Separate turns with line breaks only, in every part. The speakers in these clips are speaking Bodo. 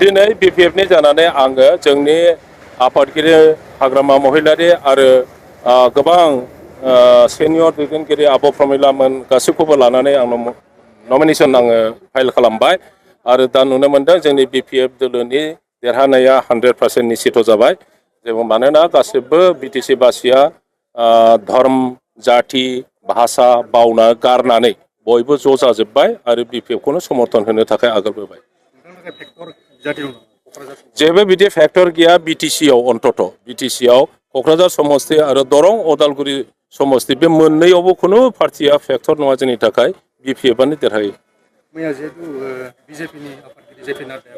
दिनै बिपिएफनि जानानै आङो जोंनि आफादगिरि हाग्रामा महिलारि आरो गोबां सिनियर दैदेनगिरि आब' प्रमिलामोन गासैखौबो लानानै आं नमिनेसन आङो फाइल खालामबाय आरो दा नुनो मोनदों जोंनि बिपिएफ दोलोनि देरहानाया 100% निश्चित जाबाय जेबो मानोना गासिबो बिटिसि बासिया धर्म जाति भाषा बावना गारनानै बयबो ज' जाजोब्बाय आरो बिपिएफखौनो समर्थन होनो थाखाय आगारबोबाय जेबो बिदि फेक्टर गैया बिटिसिआव अन्तत बिटिसिआव क'क्राझार समस्ति आरो दरं अदालगुरि समस्ति बे मोननैयावबो खुनु पार्टिया फेक्टर नङा जोंनि थाखाय बिपिएफआनो देरहायो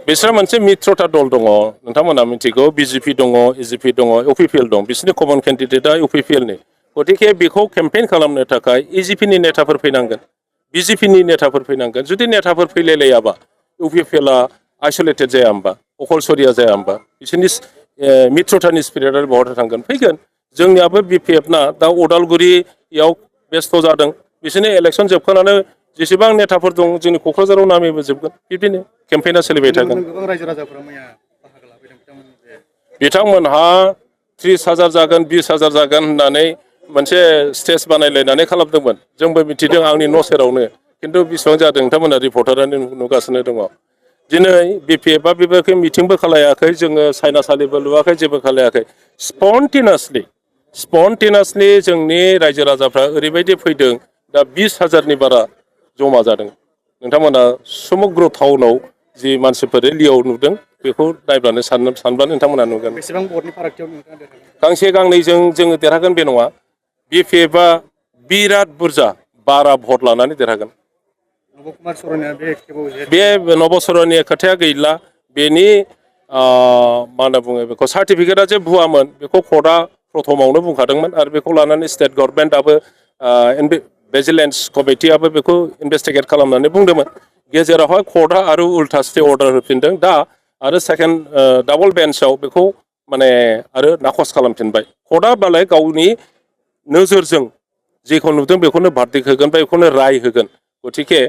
बिसोर मोनसे मित्रता दल दङ नोंथांमोना मिथिगौ बिजेपि दङ एजिपि दङ इउपिपिएल दं बिसोरनि कमन केन्डिडेटआ इउपिपिएलनि गतिके बेखौ केम्पेइन खालामनो थाखाय एजिपिनि नेताफोर फैनांगोन बिजेपिनि नेताफोर फैनांगोन जुदि नेताफोर फैलायलायाबा इउपिपिएलआ आइसोलेटेड जाया होमबा अकलसरिया जाया होमबा बिसोरनि मित्रतानि स्पिरिटआ बहाथो थांगोन फैगोन जोंनियाबो बिपिएफना दा अदालगुरियाव बेस्थ' जादों बिसोरनि इलेक्सन जोबखांनानै जेसेबां नेताफोर दं जोंनि क'क्राझाराव नामिबोजोबगोन बिदिनो केम्पेइना सोलिबाय थागोन बिथांमोनहा 30,000 जागोन 20,000 जागोन होननानै मोनसे स्टेज बानायलायनानै खालामदोंमोन जोंबो मिथिदों आंनि न' सेरावनो खिन्थु बेसेबां जादों नोंथांमोना रिपर्टारानो नुगासिनो दङ दिनै बिपिएफआ बेबायदि मिटिंबो खालायाखै जोङो साइनासालिबो लुवाखै जेबो खालायाखै स्पन्टेनियासलि जोंनि रायजो राजाफ्रा ओरैबायदि फैदों दा 20,000नि बारा जमा जादों नोंथांमोना समग्र टाउनाव जि मानसिफोर रेलियाव नुदों बेखौ नायब्लानो सानब्लानो नोंथांमोना नुगोन गांसे गांनैजों जोङो देरहागोन बे नङा बिपिएफआ बिराद बुरजा 12 भट लानानै देरहागोन बे नब सर'निया खोथाया गैला बेनि मा होनना बुङो बेखौ सार्टिफिकेटआ जे भुवामोन बेखौ कर्टआ प्रथमावनो बुंखादोंमोन आरो बेखौ लानानै स्टेट गभर्नमेन्टआबो भिजिलेन्स कमिटियाबो बेखौ इनभेस्टिगेट खालामनानै बुंदोंमोन गेजेरावहाय कर्टआ आरो उल्था स्टे अर्डार होफिनदों दा आरो सेकेन्ड डाबल बेन्चआव बेखौ माने आरो नाखस खालामफिनबाय कर्टआ बालाय गावनि नोजोरजों जेखौ नुदों बेखौनो भार्डिक्ट होगोन बा बेखौनो राय होगोन गतिके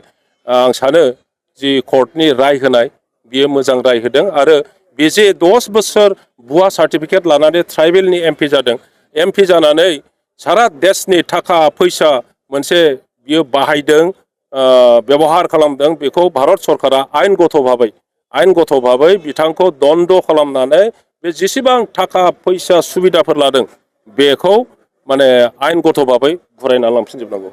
आं सानो जि कर्टनि राय होनाय बियो मोजां राय होदों आरो बे जे 10 बोसोर भुवा सार्टिफिकेट लानानै ट्राइबेलनि एमपि जादों एमपि जानानै सारा देशनि थाखा फैसा मोनसे बियो बाहायदों व्यवहार खालामदों बेखौ भारत सरकारा आइनगत भाबै बिथांखौ दन्द खालामनानै बे जेसेबां थाखा फैसा सुबिदाफोर लादों बेखौ माने आइनगत भाबै फरायना लांफिनजोबनांगौ